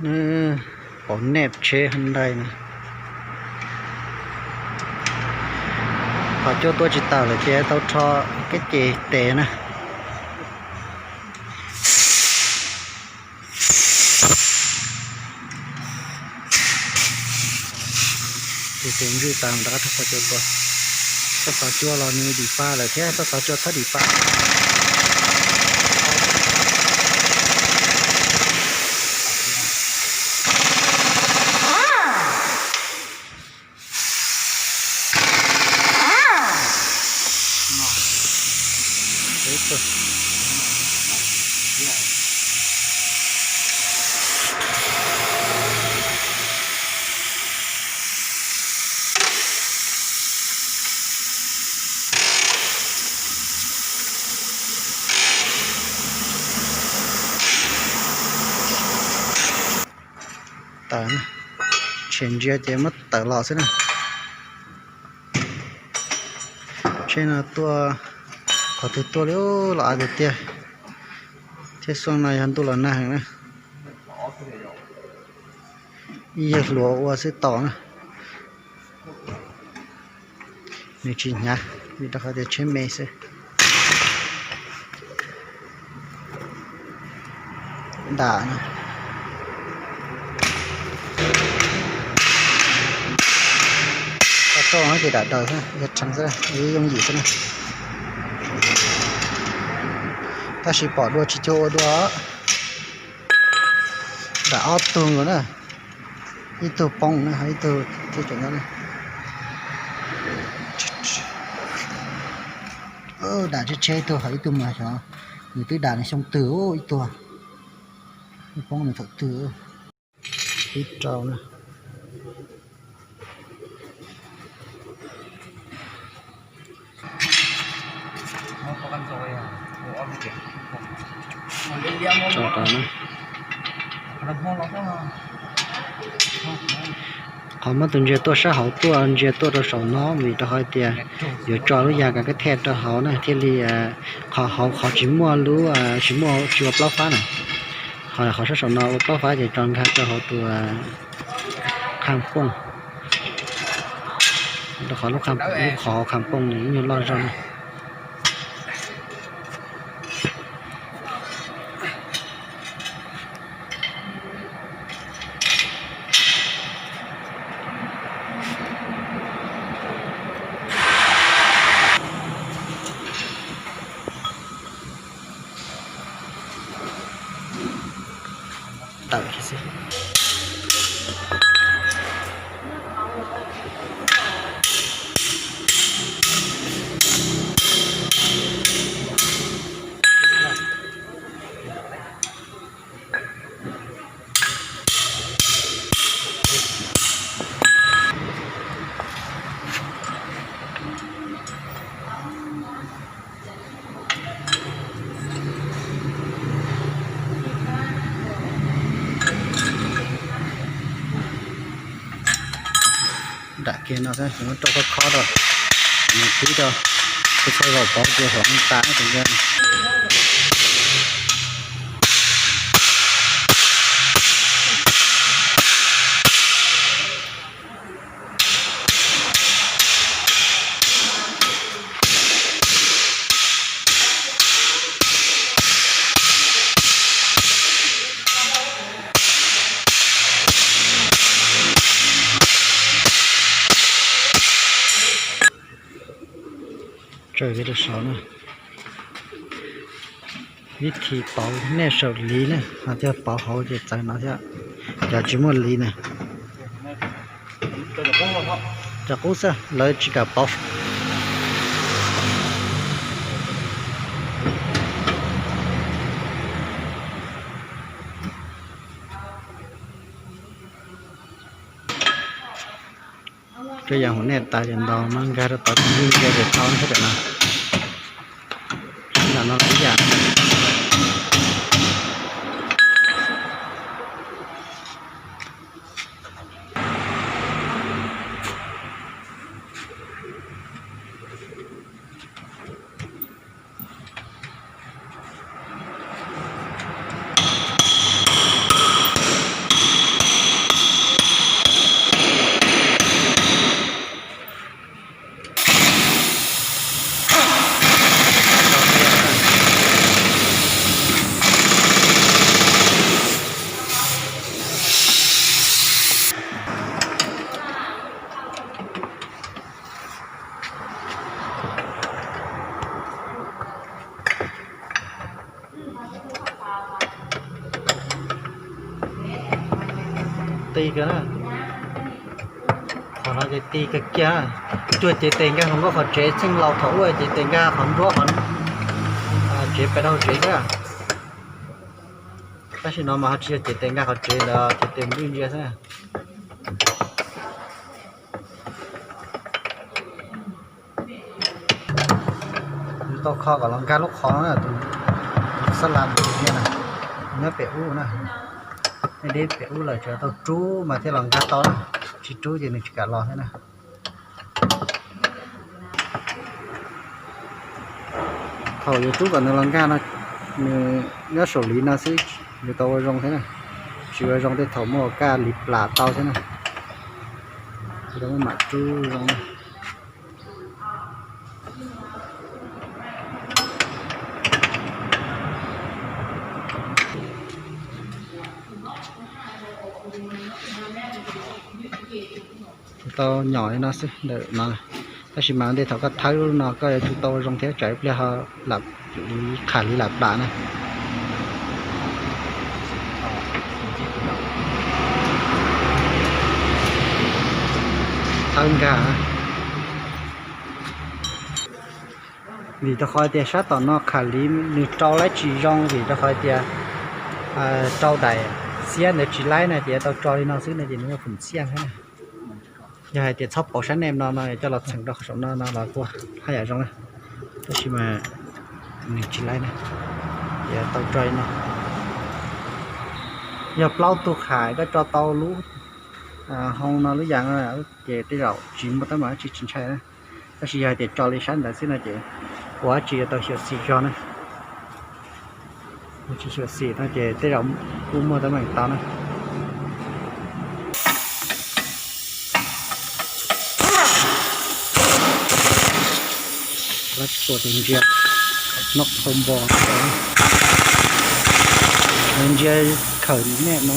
Nws pom nej tsheb Hyundai na. Qhov cua tua tsis tawm lawm ces tau rho kab ces tes na. Ces tes ntswj tas rov qab rho qhov cua tua. Txoj xov cua los nws dim pa lawm thiab, txoj xov cua txhob dim pa. Tawm, tshem ntsia ces muab tawm los xwb na. Tsheb no tuaj, qhov twg tuaj li los av tiag tiag. Thiab xuaj no yog ntuj los nag heev na. Ib yawg hluas ua xwb tos na. Nws tsis hnyav vim rau qhov tias tsheb me xwb. Dam, qhov rau no ces dam daws xwb, yog rheev xwb, yooj yim xwb na. Tab sis pom dua tsis cuag ua dua. Dam ob tug nkaus na, ib tug poob na ho ib tug thiaj tseem nyob na. Dam tsheb tsheb ib tug ho ib tug mas xyov nws twb dam nws xyoo twg ib tug, poob nws thaum twg. Ib rau na. Qhov muab tus ntsia tuaj sab hauv tuaj ntsia tuaj rau saum no vim rau qhov tias yuav tso lub yas kav kab thej rau hauv na thiaj li qhov hauv qhov tsis muaj lub, tsis muaj tsis ua plaub fab na. Ho qhov sab saum no ua plaub fab ces tso nkag rau hauv tus qham pooj. Rau qhov lub qham, lub qhov qham pooj nws ib nyuag loj zog na. Tawm xwb. Dam kiag no xwb, muab rau khob khob rau, nws pib rau, txhob zaum pauv cia saum tas tus ntsia. Tsawg li rau saud na. Vib thim pauv nej saum liv na, ho cov pauv hauv ces txawv no thiab. Cov tsis muaj liv na, cov qub xwb lawv tsis kam pauv. Cov yam hauv nej tas ces ntaus no nkag rau tod, cia li ntsia ces tau sab tam no. Sab nram no los ib yam. Ti kiag na. Qhov no ces ti kawg kiag. Cuag cev tes nkag hluas nkauj qhov tsev txheej laus thaum ub, cev tes nkag qhov nruab qhov tsev pem dhau tsev xwb. Tab sis no mas ho tsis yog cev tes nkag qhov tsev ntawd, cev tes mus ntsia xwb. Tau kho kom los nkag lub qhov no, tus xab las tus niag na, nyob pem ub na. Nej deb pem ub lawm tsuas tau rub mas thiaj los nkag tau na, tsis rub ces nws tsis kam los thiab na. Thaum yus rub kom nws los nkag no, nws nyob saum liv no xwb, yus tau ua zoo thiab na. Tsis ua zoo tej thaum muaj kaj liv plam tau thiab na. Yus tau muab mam rub zoo na. Tau nyom li no xwb ntawm no, tab sis mas ntej thaum koj thawb lub no koj yuav tsum tau ua zoo thiab tsam ib pliag ho lam qham liv lam plam na. Thawb nkag. Vim rau qhov tias sab tom no qham liv nws rau laib tsis zoo, vim rau qhov tias rau daim xiab ntawd tsis laib na, ces yuav tau tso li no xwb no ces nws muaj feem xiaj thiab na. Yog hais tias txhob pauv sab nej no no coj los txheem rau qhov saum no no los kuj haj yam zoo na, tab sis mas nws tsis laib na, ces yuav tau tso li no. Yog plaub tug qham koj tso tau lub hoo no lub yas no ces tej zaum tsis muaj teeb meem dab tsi, tsis ntshai na. Tab sis yog hais tias tso li sab ntawd xwb no ces ua dab tsi yuav tau xyuam xim zog na. Tsis xyuam xim no ces tej zaum kuj muaj teeb meem tau na. Ntsia noj thau npo, ntsia khawm nej no.